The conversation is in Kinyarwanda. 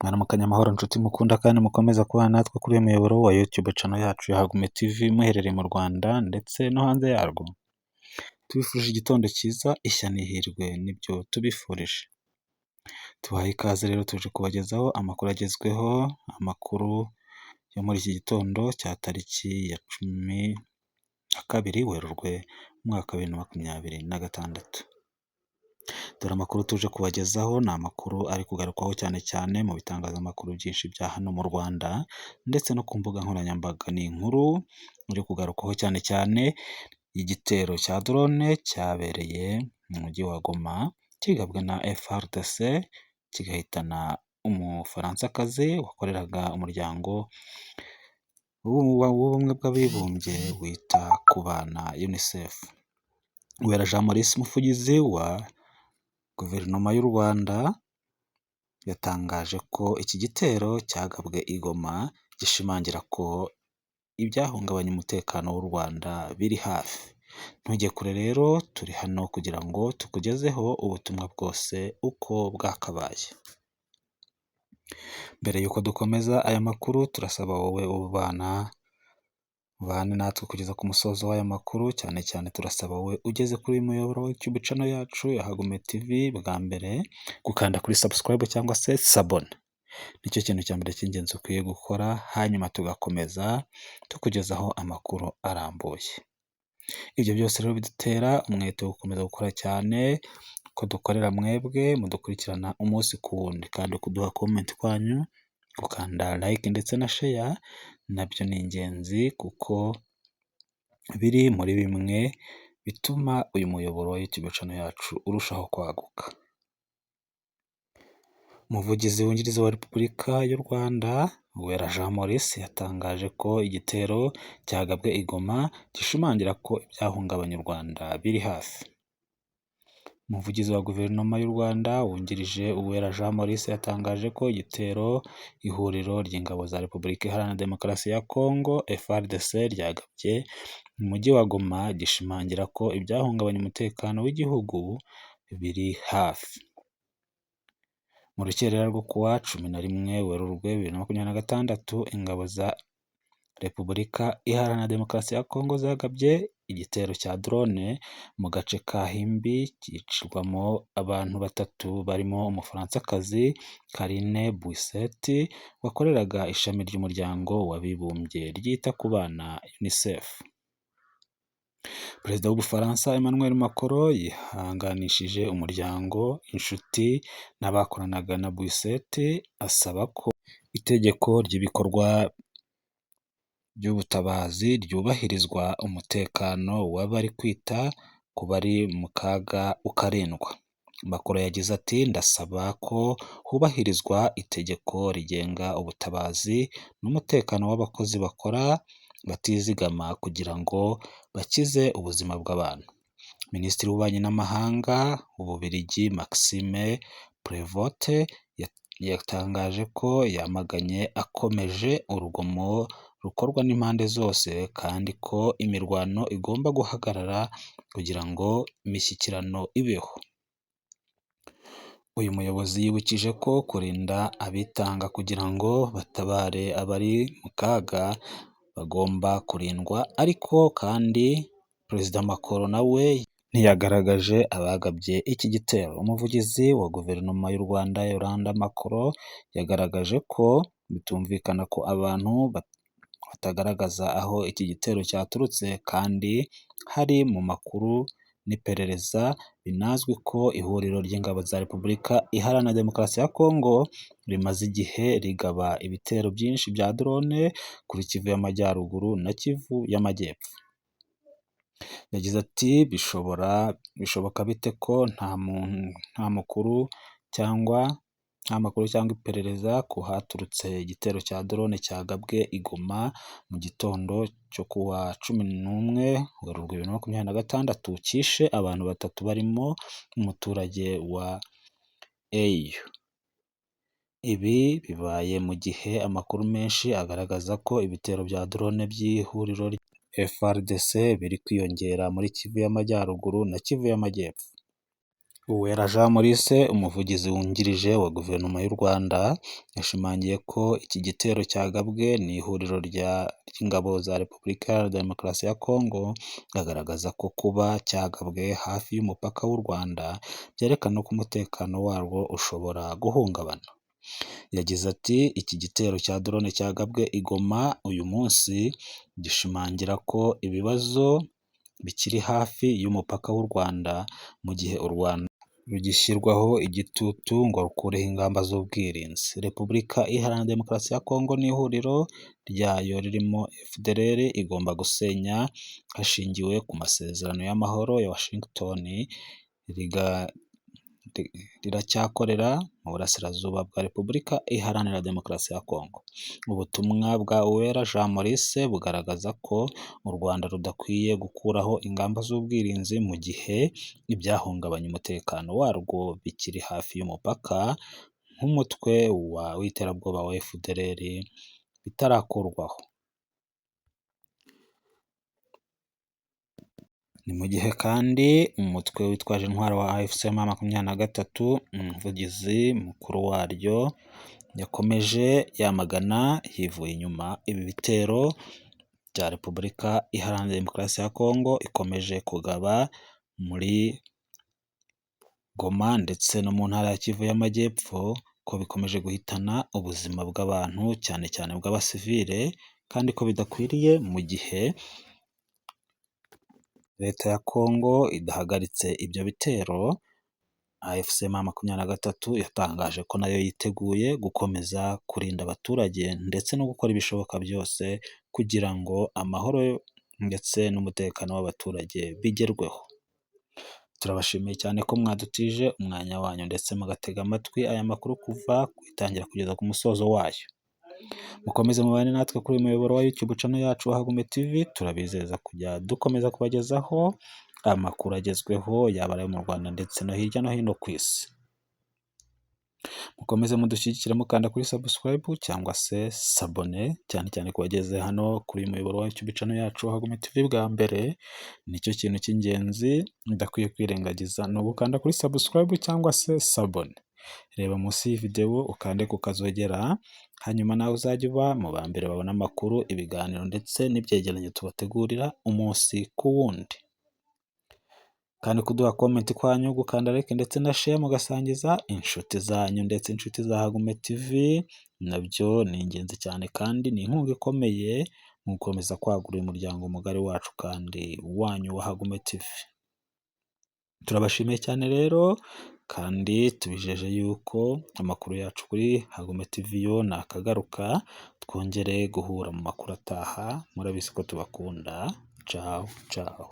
Mwaramukanye amahoro nshuti mukunda kandi mukomeza kubana natwe kuri uyu muyoboro wa YouTube channel yacu ya Hagume TV muherereye mu Rwanda ndetse no hanze yarwo. Tubifurije igitondo cyiza, ishya n'ihirwe nibyo tubifurije. Tubahaye ikaze rero tuje kubagezaho amakuru agezweho, amakuru yo muri iki gitondo cya tariki ya 12 Werurwe umwaka wa 2026. Dore amakuru tuje kubagezaho ni amakuru ari kugarukwaho cyane cyane mu bitangazamakuru byinshi bya hano mu Rwanda ndetse no ku mbuga nkoranyambaga. Ni inkuru iri kugarukwaho cyane cyane igitero cya drone cyabereye mu mujyi wa Goma kigabwe na FARDC kigahitana Umufaransakazi wakoreraga umuryango w'ubumwe bw'abibumbye wita ku bana UNICEF. Uwera Jean Maurice umuvugizi wa Guverinoma y'u Rwanda yatangaje ko iki gitero cyagabwe i Goma gishimangira ko ibyahungabanya umutekano w'u Rwanda biri hafi. Ntujye kure rero turi hano kugira ngo tukugezeho ubutumwa bwose uko bwakabaye. Mbere y'uko dukomeza aya makuru turasaba wowe ubana ubane natwe kugeza ku musozo w'aya makuru, cyane cyane turasaba wowe ugeze kuri uyu muyoboro wa YouTube channel yacu ya Hagume TV bwa mbere gukanda kuri subscribe cyangwa se s'abonner. Nicyo kintu cya mbere cy'ingenzi ukwiye gukora, hanyuma tugakomeza tukugezaho amakuru arambuye. Ibyo byose rero bidutera umwete wo gukomeza gukora cyane ko dukorera mwebwe mudukurikirana umunsi ku wundi, kandi kuduha comment kwanyu, gukanda like ndetse na share nabyo ni ingenzi kuko biri muri bimwe bituma uyu muyoboro wa YouTube channel yacu urushaho kwaguka. Umuvugizi wungirije wa Repubulika y'u Rwanda Uwera Jean Maurice yatangaje ko igitero cyagabwe i Goma gishimangira ko ibyahungabanya u Rwanda biri hafi. Umuvugizi wa Guverinoma y'u Rwanda wungirije Uwera Jean Maurice yatangaje ko igitero ihuriro ry'ingabo za Repubulika Iharanira Demokarasi ya Congo FARDC ryagabye mu mujyi wa Goma gishimangira ko ibyahungabanya umutekano w'igihugu biri hafi. Mu rukerera rwo kuwa 11 Werurwe 2026, ingabo za Repubulika Iharanira Demokarasi ya Congo zagabye igitero cya drone mu gace ka Himbi cyicirwamo abantu batatu barimo Umufaransakazi Karine Buisset wakoreraga ishami ry'umuryango w'abibumbye ryita ku bana UNICEF. Perezida w'Ubufaransa Emmanuel Macron yihanganishije umuryango, inshuti n'abakoranaga na Buisset, asaba ko itegeko ry'ibikorwa by'ubutabazi ryubahirizwa, umutekano w'abari kwita ku bari mu kaga ukarindwa. Macron yagize ati "Ndasaba ko hubahirizwa itegeko rigenga ubutabazi n'umutekano w'abakozi bakora batizigama kugira ngo bakize ubuzima bw'abantu." Minisitiri w'Ububanyi n'Amahanga w'Ububiligi Maxime Prevot yatangaje ko yamaganye akomeje urugomo rukorwa n'impande zose kandi ko imirwano igomba guhagarara kugira ngo imishyikirano ibeho. Uyu muyobozi yibukije ko kurinda abitanga kugira ngo batabare abari mu kaga bagomba kurindwa, ariko kandi Perezida Macron nawe ntiyagaragaje abagabye iki gitero. Umuvugizi wa Guverinoma y'u Rwanda Yolande Makolo yagaragaje ko bitumvikana ko abantu batagaragaza aho iki gitero cyaturutse kandi hari mu makuru n'iperereza, binazwi ko ihuriro ry'ingabo za Repubulika Iharanira Demokarasi ya Congo rimaze igihe rigaba ibitero byinshi bya drone kuri Kivu y'Amajyaruguru na Kivu y'Amajyepfo. Yagize ati "Bishobora bishoboka bite ko nta muntu nta makuru cyangwa nta makuru cyangwa iperereza ku haturutse igitero cya drone cyagabwe i Goma mu gitondo cyo kuwa 11 Werurwe 2026 cyishe abantu batatu barimo umuturage wa EU. Ibi bibaye mu gihe amakuru menshi agaragaza ko ibitero bya drone by'ihuriro FARDC biri kwiyongera muri Kivu y'Amajyaruguru na Kivu y'Amajyepfo. Uwera Jean Maurice, umuvugizi wungirije wa guverinoma y'u Rwanda, yashimangiye ko iki gitero cyagabwe n'ihuriro ry'ingabo za Repubulika ya Demokarasi ya Kongo, agaragaza ko kuba cyagabwe hafi y'umupaka w'u Rwanda byerekana ko umutekano warwo ushobora guhungabana. Yagize ati "Iki gitero cya drone cyagabwe i Goma uyu munsi gishimangira ko ibibazo bikiri hafi y'umupaka w'u Rwanda, mu gihe u Rwanda rugishyirwaho igitutu ngo rukureho ingamba z'ubwirinzi. Repubulika Iharanira Demokarasi ya Kongo n'ihuriro ryayo ririmo FDLR igomba gusenya hashingiwe ku masezerano y'amahoro ya Washington riracyakorera mu burasirazuba bwa Repubulika Iharanira Demokarasi ya Kongo." Ubutumwa bwa Uwera Jean Maurice bugaragaza ko u Rwanda rudakwiye gukuraho ingamba z'ubwirinzi mu gihe ibyahungabanya umutekano warwo bikiri hafi y'umupaka, nk'umutwe w'iterabwoba wa FDLR bitarakurwaho. Ni mu gihe kandi umutwe witwaje intwaro wa AFC M23, umuvugizi mukuru waryo yakomeje yamagana yivuye inyuma ibi bitero bya Repubulika Iharanira Demokarasi ya Kongo ikomeje kugaba muri Goma ndetse no mu ntara ya Kivu y'Amajyepfo, ko bikomeje guhitana ubuzima bw'abantu cyane cyane bw'abasivile, kandi ko bidakwiriye mu gihe leta ya Kongo idahagaritse ibyo bitero. AFC M23 yatangaje ko nayo yiteguye gukomeza kurinda abaturage ndetse no gukora ibishoboka byose kugira ngo amahoro ndetse n'umutekano w'abaturage bigerweho. Turabashimiye cyane ko mwadutije umwanya wanyu ndetse mugatega amatwi aya makuru kuva ku itangira kugeza ku musozo wayo. Mukomeze mubane natwe kuri uyu muyoboro wa YouTube channel yacu Hagume TV, turabizeza kujya dukomeza kubagezaho amakuru agezweho yaba ayo mu Rwanda ndetse no hirya no hino ku isi. Mukomeze mudushyigikire mukanda kuri subscribe cyangwa se s'abonner, cyane cyane ku bageze hano kuri uyu muyoboro wa YouTube channel yacu Hagume TV bwa mbere, nicyo kintu cy'ingenzi mudakwiye kwirengagiza ni ugukanda kuri subscribe cyangwa se s'abonner. Reba munsi y'iyi video ukande ku kazogera, hanyuma nawe uzajye uba mu ba mbere babona amakuru, ibiganiro ndetse n'ibyegeranyo tubategurira umunsi ku wundi. Kandi kuduha comment kwanyu, gukanda like ndetse na share mugasangiza inshuti zanyu ndetse inshuti za Hagume TV, nabyo ni ingenzi cyane kandi ni inkunga ikomeye mu gukomeza kwagura uyu muryango mugari wacu kandi wanyu wa Hagume TV. Turabashimiye cyane rero kandi tubijeje yuko amakuru yacu kuri Hagume TV yo nakagaruka, twongere guhura mu makuru ataha, murabizi ko tubakunda, cawu cawu.